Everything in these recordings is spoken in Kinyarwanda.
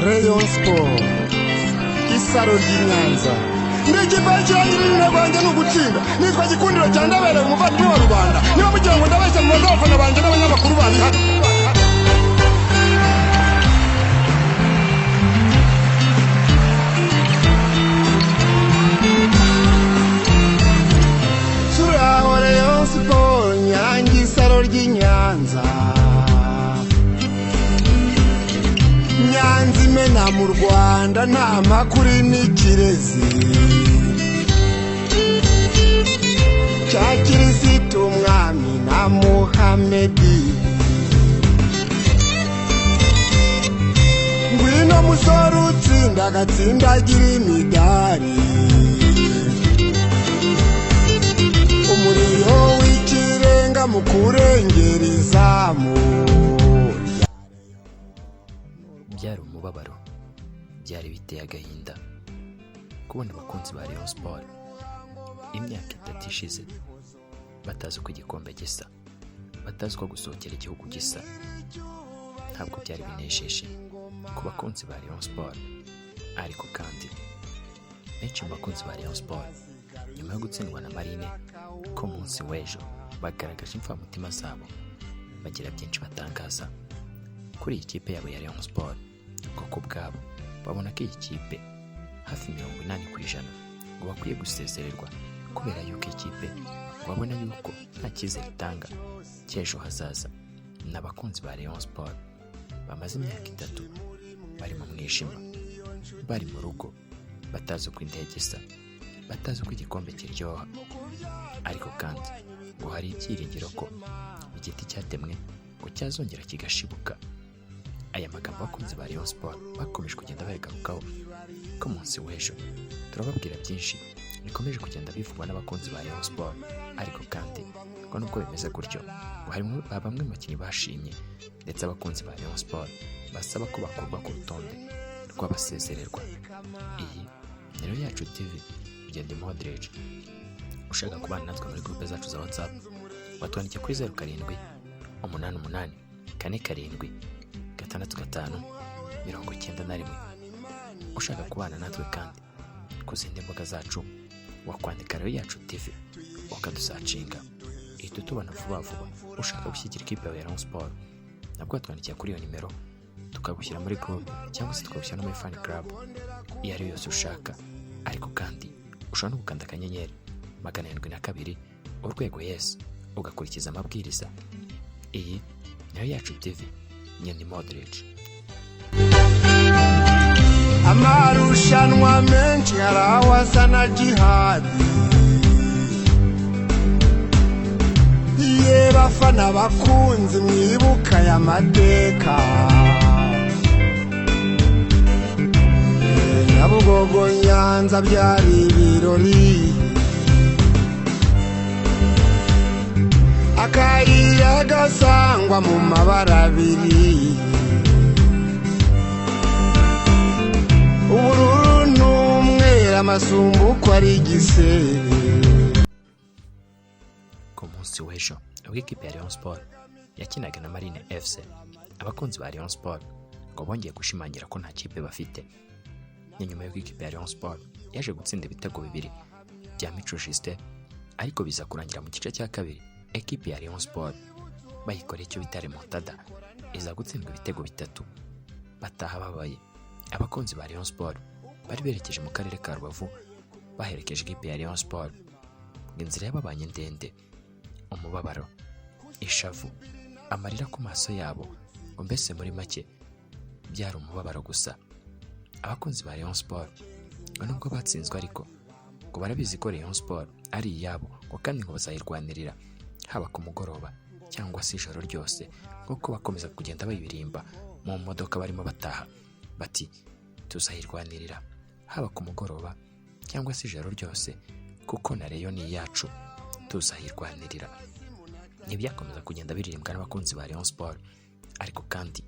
Rayon Sport, isaro ry'i Nyanza. Ndi ikipe y'ikirangirire, intego yanjye ni ugutsinda. Nitwa Gikundiro cya Ndabereye, umuvandimwe wa rubanda. Niba mugira ngo ndabeshya, mubaze abafana banjye n'abanyamakuru bari hano. Turaho Rayon Sport, Nyange, isaro ry'i Nyanza. Nyanza imena mu Rwanda, nta makuru n'ikirezi cya Kirisitu, umwami na Muhamedi. Ngwino musore utsinda, agatsindagira imidari, umuriro w'ikirenga mu kurengera izamu. Byari umubabaro, byari biteye agahinda kubona abakunzi ba Rayon Sport imyaka 3 ishize batazi uko igikombe gisa, batazi uko gusohokera igihugu gisa. Ntabwo byari binejeje ku bakunzi ba Rayon Sport. Ariko kandi benshi mu bakunzi ba Rayon Sport, nyuma yo gutsindwa na Marine ku munsi w'ejo, bagaragaje imfamutima zabo, bagira byinshi batangaza kuri iyi kipe yabo ya Rayon Sport, kuko ubwabo babona ko iyi kipe hafi 80% ngo bakwiye gusezererwa, kubera yuko iyi kipe ngo babona yuko nta cyizere itanga cy'ejo hazaza. Ni abakunzi ba Rayon Sport bamaze imyaka 3 bari mu mwijima, bari mu rugo, batazi uko indege isa, batazi uko igikombe kiryoha. Ariko kandi ngo hari ibyiringiro ko igiti cyatemwe ngo cyazongera kigashibuka. Aya magambo abakunzi ba Rayon Sport bakomeje kugenda bayagarukaho. Ko munsi w'ejo turababwira byinshi bikomeje kugenda bivugwa n'abakunzi ba Rayon Sport. Ariko kandi ngo nubwo bimeze gutyo, ngo harimo bamwe mu bakinnyi bashimye, ndetse abakunzi ba Rayon Sport basaba ko bakurwa ku rutonde rw'abasezererwa. Iyi ni Rayon Yacu TV, Ugenda Modric. Ushaka kubana natwe muri groupe zacu za WhatsApp, watwandikiye kuri 0788476591. Ushaka kubana natwe kandi ku zindi mbuga zacu, wakwandika Rayon Yacu TV ukadusacinga, ihita utubona vuba vuba. Ushaka gushyigikira ikipe yawe ya Rayon Sport, nabwo watwandikiye kuri iyo nimero, tukagushyira muri group cyangwa se tukagushyira no muri fan club iyo ari yo yose ushaka. Ariko kandi ushobora no gukanda *702# yes, ugakurikiza amabwiriza. Iyi niyo Yacu TV, Nyeni Modric. Amarushanwa menshi hari aho asa na jihadi. Ye bafana bakunzi, mwibuka aya mateka. Nyabugogo, Nyanza, byari ibirori, akayira gasangwa mu mabara abiri, ubururu n'umweru, amasumbuko ari igisebe. Ku munsi w'ejo ubwo ikipe ya Rayon Sport yakinaga na Marine FC, abakunzi ba Rayon Sport ngo bongeye gushimangira ko nta kipe bafite. Ni nyuma y'uko ikipe ya Rayon Sport yaje gutsinda ibitego 2 bya Mico Justin, ariko biza kurangira mu gice cya kabiri ekipe ya Rayon Sport bayikoreye icyo bita remontada, iza gutsindwa ibitego 3, bataha babaye. Abakunzi ba Rayon Sport bari berekeje mu karere ka Rubavu baherekeje ikipe ya Rayon Sport. Inzira yababanye ndende, umubabaro, ishavu, amarira ku maso yabo, ngo mbese muri make byari umubabaro gusa. Abakunzi ba Rayon Sport ngo nubwo batsinzwe, ariko ngo barabizi ko Rayon Sport ari iyabo, ngo kandi ngo bazayirwanirira haba ku mugoroba cyangwa se ijoro ryose, nk'uko bakomeza kugenda bayirimba mu modoka barimo bataha, bati tuzayirwanirira haba ku mugoroba cyangwa se ijoro ryose, kuko na Rayon ni iyacu, tuzayirwanirira. Ntibyakomeza kugenda biririmbwa n'abakunzi ba Rayon Sport. Ariko kandi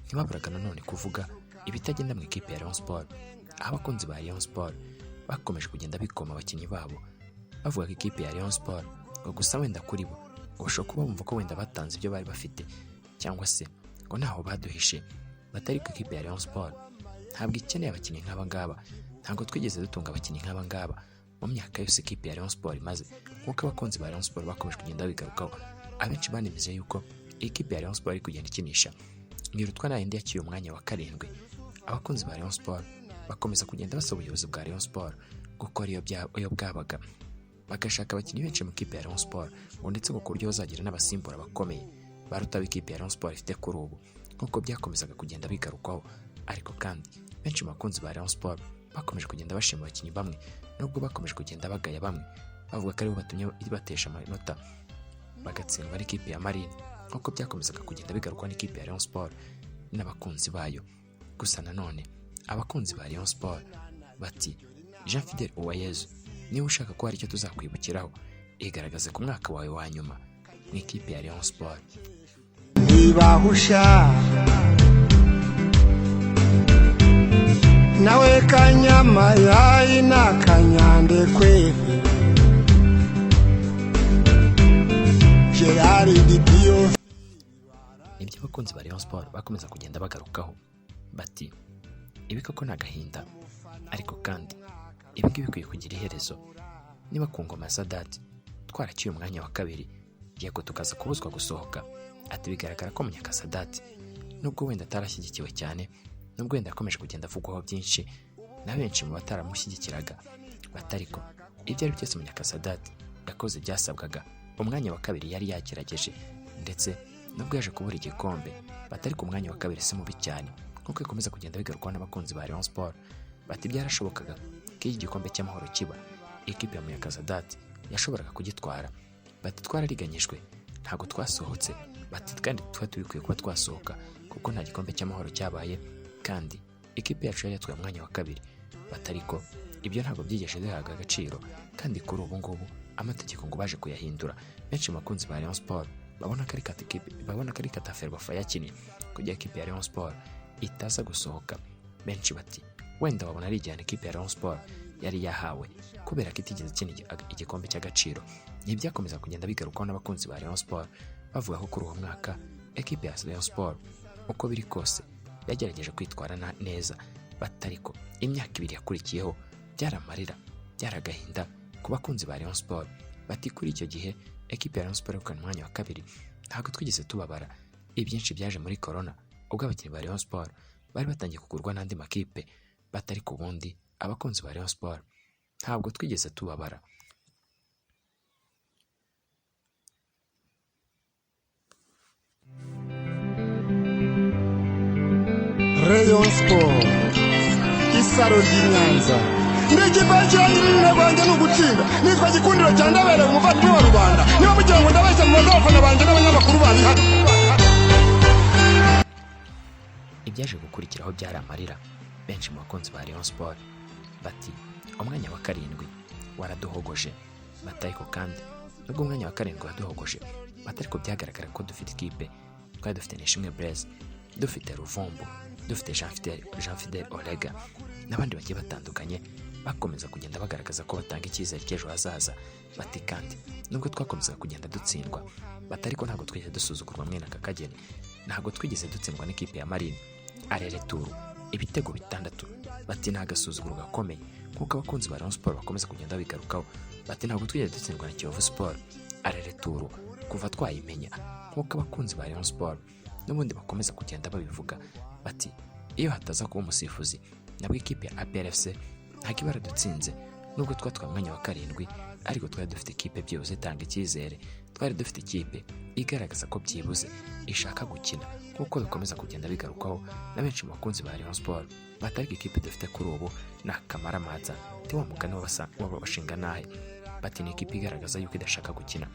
ntibaburaga nanone kuvuga ibitagenda mu ikipe ya Rayon Sport, aho abakunzi ba Rayon Sport bakomeje kugenda bikoma abakinnyi babo, bavuga ko ikipe ya Rayon Sport ngo gusa wenda kuri bo ngo bashobora kuba bumva ko wenda batanze ibyo bari bafite, cyangwa se ngo ntaho baduhishe, batari ku ikipe ya Rayon Sport ntabwo ikeneye abakinnyi nk'aba ngaba, ntabwo twigeze dutunga abakinnyi nk'aba ngaba mu myaka yose ikipe ya Rayon Sport imaze. Nk'uko abakunzi ba Rayon Sport bakomeje kugenda babigarukaho, abenshi banemeje yuko ikipe ya Rayon Sport iri kugenda ikinisha ntirutwa na yindi yaciye umwanya wa 7. Abakunzi ba Rayon Sport bakomeza kugenda basaba ubuyobozi bwa Rayon Sport gukora iyo bwabaga, bagashaka abakinnyi benshi mu ikipe ya Rayon Sport, ngo ndetse ngo ku buryo bazagira n'abasimbura bakomeye baruta ikipe ya Rayon Sport ifite kuri ubu, nk'uko byakomezaga kugenda bigarukwaho. Ariko kandi benshi mu bakunzi ba Rayon Sport bakomeje kugenda bashima abakinnyi bamwe, nubwo bakomeje kugenda bagaya bamwe bavuga ko aribo batumye batesha amanota bagatsindwa n'ikipe ya Marine, nk'uko byakomezaga kugenda bigarukwa n'ikipe ya Rayon Sport n'abakunzi bayo. Gusa nanone abakunzi ba Rayon Sport bati Jean Fidel Uwayezu, niba ushaka ko hari icyo tuzakwibukiraho, igaragaze ku mwaka wawe wa nyuma mu ikipe ya Rayon Sport. Ntibahusha nawe kanyama yayi n'akanyandekwe Gerard Didiyo. Nibyo abakunzi ba Rayon Sport bakomeza kugenda bagarukaho bati ibi koko ni agahinda, ariko kandi ibi ngibi bikwiye kugira iherezo. Niba ku ngoma ya Sadati twaraciye umwanya wa 2, yego tukaza kubuzwa gusohoka, ati bigaragara ko Munyakasadati nubwo wenda atarashyigikiwe cyane, nubwo wenda yakomeje kugenda avugwaho byinshi na benshi mu bataramushyigikiraga, batariko ibyo ari byose Munyakasadati yakoze byasabwaga, umwanya wa 2 yari yagerageje, ndetse nubwo yaje kubura igikombe, batari ku mwanya wa 2 si mubi cyane, nk'uko bikomeza kugenda bigarukwaho n'abakunzi ba Rayon Sport. Bati byarashobokaga ko iki gikombe cy'amahoro kiba, ikipe ya Munyakasadati yashoboraga kugitwara. Bati twarariganyijwe, ntabwo twasohotse, bati kandi twari tubikwiye kuba twasohoka kuko nta gikombe cy'amahoro cyabaye, kandi ikipe yacu yari yatwaye umwanya wa 2. Batariko ibyo ntabwo byigeze bihabwa agaciro, kandi kuri ubu ngubu amategeko ngo baje kuyahindura. Benshi mu bakunzi ba Rayon Sport babona ko ari kata Ferwafa yakinnye kugira ikipe ya Rayon Sport itaza gusohoka. Benshi bati wenda wabona ari igihano ikipe ya Rayon Sport yari yahawe kubera ko itigeze ikina igikombe cy'agaciro. Ntibyakomeza kugenda bigarukwaho n'abakunzi ba Rayon Sport bavuga ko kuri uwo mwaka ekipe ya Rayon Sport uko biri kose yagerageje kwitwara neza, batariko imyaka 2 yakurikiyeho byaramarira, byaragahinda ku bakunzi ba Rayon Sport. Bati kuri icyo gihe ekipe ya Rayon Sport yegukana umwanya wa 2, ntabwo twigeze tubabara. Ibyinshi byaje muri corona ubwo abakinnyi ba Rayon Sport bari batangiye kugurwa n'andi makipe, batari ku bundi abakunzi ba Rayon Sport ntabwo twigeze tubabara. Rayon Sport isaro ry'Inyanza n'ikipe y'ikirangirire intego yanjye ni ugutsinda. Nitwa Gikundiro cya Ndabereye umuvandimwe wa rubanda. Niba mugira ngo ndabeshya mubaze abafana banjye n'abanyamakuru bari hano. Ibyaje gukurikiraho byari amarira. Benshi mu bakunzi ba Rayon Sport bati umwanya wa 7 waraduhogoje, batariko kandi nubwo umwanya wa 7 waduhogoje, batariko byagaragara ko dufite ikipe. Twari dufite Nishimwe Blaise, dufite Ruvumbu, dufite Jean Fidel Olega n'abandi bagiye batandukanye bakomeza kugenda bagaragaza ko batanga icyizere cy'ejo hazaza. Bati kandi nubwo twakomezaga kugenda dutsindwa, batariko ntabwo twigeze dusuzugurwa mwene aka kageni, ntabwo twigeze dutsindwa n'ikipe ya Marine arereturu ibitego 6. Bati ni agasuzuguro gakomeye, nk'uko abakunzi ba Rayon Sport bakomeza kugenda babigarukaho. Bati ntabwo twigeze dutsindwa na Kiyovu Sport arereturu kuva twayimenya, nk'uko abakunzi ba Rayon Sport n'ubundi bakomeza kugenda babivuga. Bati iyo hataza kuba umusifuzi nabwo ikipe ya APR FC ntabwo iba yaradutsinze, nubwo twatwaye umwanya wa 7, ariko twari dufite ikipe byibuze itanga icyizere, twari dufite ikipe igaragaza ko byibuze ishaka gukina, nk'uko bikomeza kugenda bigarukwaho na benshi mu bakunzi ba Rayon Sport. Batari ikipe dufite kuri ubu ni akamaramaza, ti wa mugani w'abashinga nahe. Bati ni ikipe igaragaza yuko idashaka gukina,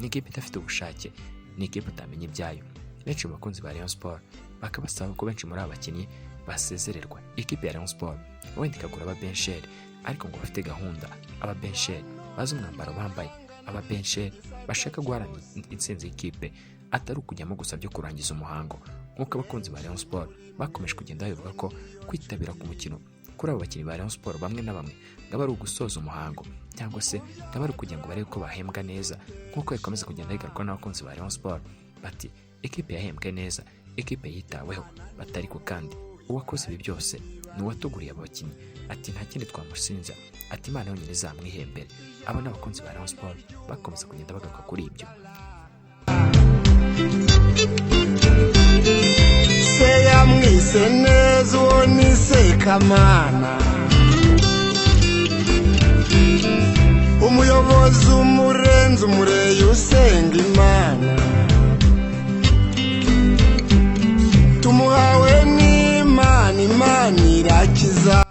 ni ikipe idafite ubushake, ni ikipe utamenya ibyayo. Benshi mu bakunzi ba Rayon Sport bakabasaba ko benshi muri aba bakinnyi basezererwa ikipe ya Rayon Sport, wenda ikagura ababensheri, ariko ngo bafite gahunda, ababensheri bazi umwambaro bambaye, ababensheri bashaka guharanira intsinzi y'ikipe, atari ukujyamo gusa byo kurangiza umuhango. Nk'uko abakunzi ba Rayon Sport bakomeje kugenda babivuga ko kwitabira ku mukino kuri abo bakinnyi ba Rayon Sport bamwe na bamwe ngo ari ugusoza umuhango, cyangwa se ngo ari ukugira ngo barebe ko bahembwa neza, nk'uko bikomeza kugenda bigarukwa n'abakunzi ba Rayon Sport. Bati ikipe yahembwe neza, ikipe yitaweho, batariko kandi uwakoze ibi byose Ni uwatuguriye aba bakinnyi, ati nta kindi twamushinja, ati Imana yonyine izamwihembere. Aba ni abakunzi ba Rayon Sport bakomeza kugenda bagaruka kuri ibyo. Se yamwise neza, uwo ni Sekamana. Umuyobozi umurenze umureye usenga Imana. Tumuhawe n'Imana, Imana irakiza.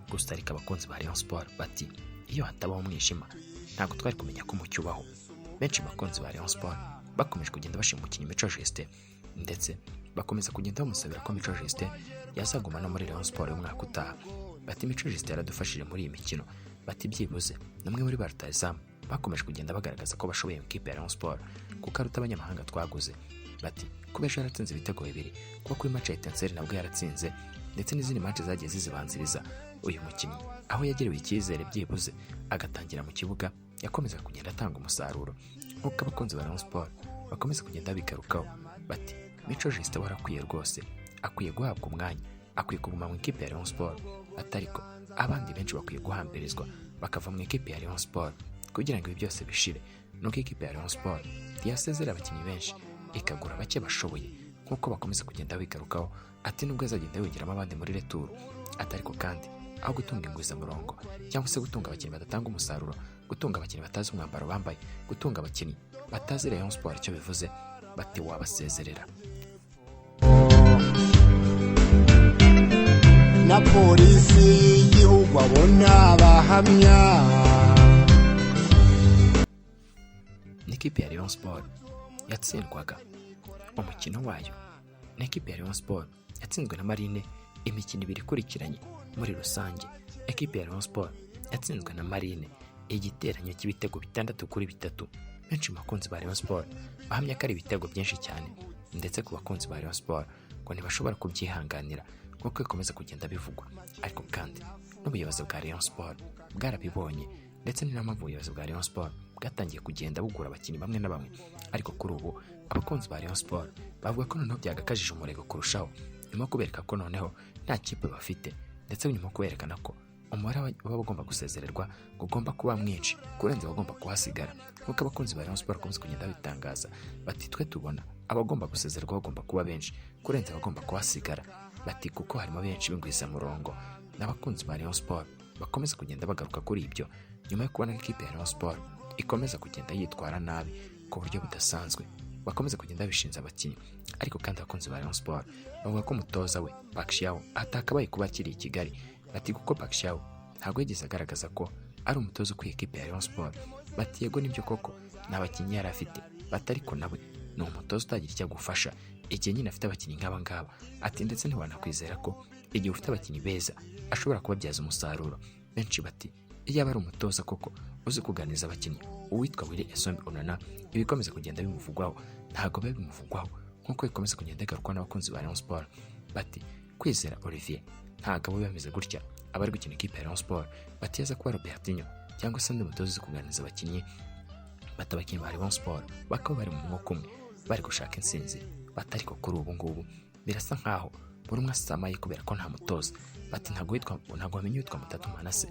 Gusa ariko abakunzi ba Rayon Sport bati iyo hatabaho umwijima ntabwo twari kumenya ko umucyo ubaho. Benshi mu bakunzi ba Rayon Sport bakomeje kugenda bashima umukinnyi Mico Justin, ndetse bakomeza kugenda bamusabira ko Mico Justin yazaguma no muri Rayon Sport y'umwaka utaha. Bati Mico Justin yaradufashije muri iyi mikino, bati byibuze namwe muri ba rutahizamu bakomeje kugenda bagaragaza ko bashoboye mu ikipe ya Rayon Sport kuko aruta abanyamahanga twaguze. Bati kuba ejo yaratsinze ibitego 2, kuba kuri match ya Etincelle nabwo yaratsinze, ndetse n'izindi match zagiye zizibanziriza uyu mukinnyi aho yagiriwe icyizere byibuze agatangira mu kibuga yakomeza kugenda atanga umusaruro. Nk'uko abakunzi ba Rayon Sport bakomeza kugenda bigarukaho bati Mico Justin warakwiye rwose, akwiye guhabwa umwanya, akwiye kuguma mu ikipe ya Rayon Sport, atariko abandi benshi bakwiye guhambirizwa bakava mu ikipe ya Rayon Sport kugira ngo ibi byose bishire. Nuko ikipe ya Rayon Sport ntiyasezera abakinnyi benshi ikagura bake bashoboye, nk'uko bakomeza kugenda bigarukaho. Ati nubwo azagenda yongeramo abandi muri returu, atariko kandi aho gutunga ingwizamurongo cyangwa se gutunga abakinnyi badatanga umusaruro, gutunga abakinnyi batazi umwambaro bambaye, gutunga abakinnyi batazi Rayon Sport icyo bivuze, bati wabasezerera. Na polisi y'igihugu abona abahamya. N'ikipe ya Rayon Sport yatsindwaga umukino wayo, n'ikipe ya Rayon Sport yatsinzwe na Marine imikino 2 ikurikiranye. Muri rusange ekipe ya Rayon Sport yatsinzwe na Marine igiteranyo cy'ibitego 6-3. Benshi mu bakunzi ba Rayon Sport bahamya ko ari ibitego byinshi cyane, ndetse ku bakunzi ba Rayon Sport ngo ntibashobora kubyihanganira nk'uko bikomeza kugenda bivugwa. Ariko kandi n'ubuyobozi bwa Rayon Sport bwarabibonye, ndetse ni nayo mpamvu ubuyobozi bwa Rayon Sport bwatangiye kugenda bugura abakinnyi bamwe na bamwe. Ariko kuri ubu abakunzi ba Rayon Sport bavuga ko noneho byagakajije umurego kurushaho, nyuma yo kubereka ko noneho nta kipe bafite, ndetse nyuma yo kuberekana ko umubare w'abagomba gusezererwa ugomba kuba mwinshi kurenza abagomba kuhasigara. Nk'uko abakunzi ba Rayon Sport bakomeza kugenda babitangaza, bati twe tubona abagomba gusezererwa bagomba kuba benshi kurenza abagomba kuhasigara, bati kuko harimo benshi b'ingwizamurongo. N'abakunzi ba Rayon Sport bakomeza kugenda bagaruka kuri ibyo nyuma yo kubona ko ikipe ya Rayon Sport ikomeza kugenda yitwara nabi ku buryo budasanzwe, bakomeza kugenda bishinza abakinnyi. Ariko kandi abakunzi ba Rayon Sport bavuga ko umutoza we Bakshaw atakabaye kuba akiri i Kigali, bati kuko Bakshaw ntabwo yigeze agaragaza ko ari umutoza ukwiye ikipe ya Rayon Sport. Bati yego nibyo koko nta bakinnyi yari afite, bati ariko nawe ni umutoza utagira icyo agufasha igihe nyine afite abakinnyi nk'aba ngaba. Ati ndetse ntiwanakwizera ko igihe ufite abakinnyi beza ashobora kubabyaza umusaruro. Benshi bati iyo aba ari umutoza koko uzi kuganiriza abakinnyi, uwitwa Willy Esombe Onana ibikomeza kugenda bimuvugwaho ntabwo biba bimuvugwaho nk'uko bikomeza kugenda bigarukwa n'abakunzi ba Rayon Sport. Bati Kwizera Olivier ntabwo aba bameze gutya aba ari gukina ikipe ya Rayon Sport, bati yaza kuba Robertinho cyangwa se undi mutoza uzi kuganiriza abakinnyi, bati abakinnyi ba Rayon Sport bakaba bari mu mwuka umwe bari gushaka intsinzi. Bati ariko kuri ubu ngubu birasa nkaho buri umwe asamaye kubera ko nta mutoza. Bati ntabwo wamenya uwitwa Mutatu Manase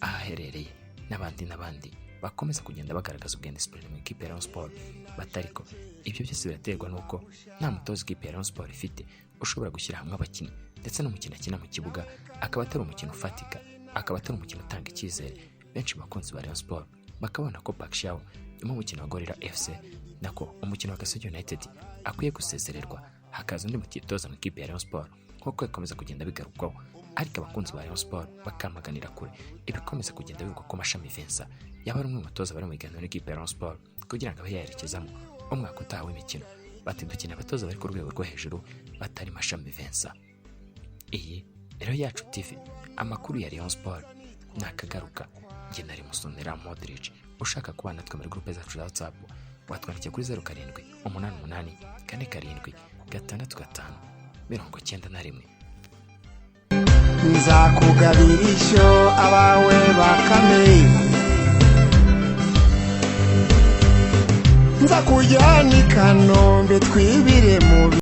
aho aherereye, n'abandi n'abandi bakomeza kugenda bagaragaza ubwendisipurine mu ikipe ya Rayon Sport. Bati ariko ibyo byose biraterwa n'uko nta mutoza ikipe ya Rayon Sport ifite ushobora gushyira hamwe abakinnyi, ndetse n'umukino akina mu kibuga akaba atari umukino ufatika, akaba atari umukino utanga icyizere. Benshi mu bakunzi ba Rayon Sport bakabona ko Bakshaw nyuma y'umukino wa Gorilla FC nako umukino wa Gasogi United akwiye gusezererwa hakaza undi mutoza mu ikipe ya Rayon Sport nk'uko bikomeza kugenda bigarukwaho. Ariko abakunzi ba Rayon Sport bakamaganira kure ibikomeza kugenda bivugwa ko Mashami Vincent yaba ari umwe mu batoza bari mu biganiro n'ikipe ya Rayon Sport kugira ngo abe yayerekezamo umwaka utaha w'imikino. Bati dukina abatoza bari ku rwego rwo hejuru batari Mashami Vincent. Iyi rero Yacu TV, amakuru ya Rayon Sport nakagaruka. Njye nari Musonera Modric. Ushaka kubana natwe muri groupe zacu za WhatsApp watwandikiye kuri 07 88 47 65 91. Nzakugabira ishyo abawe bakame, nzakujyana i Kanombe twibire mu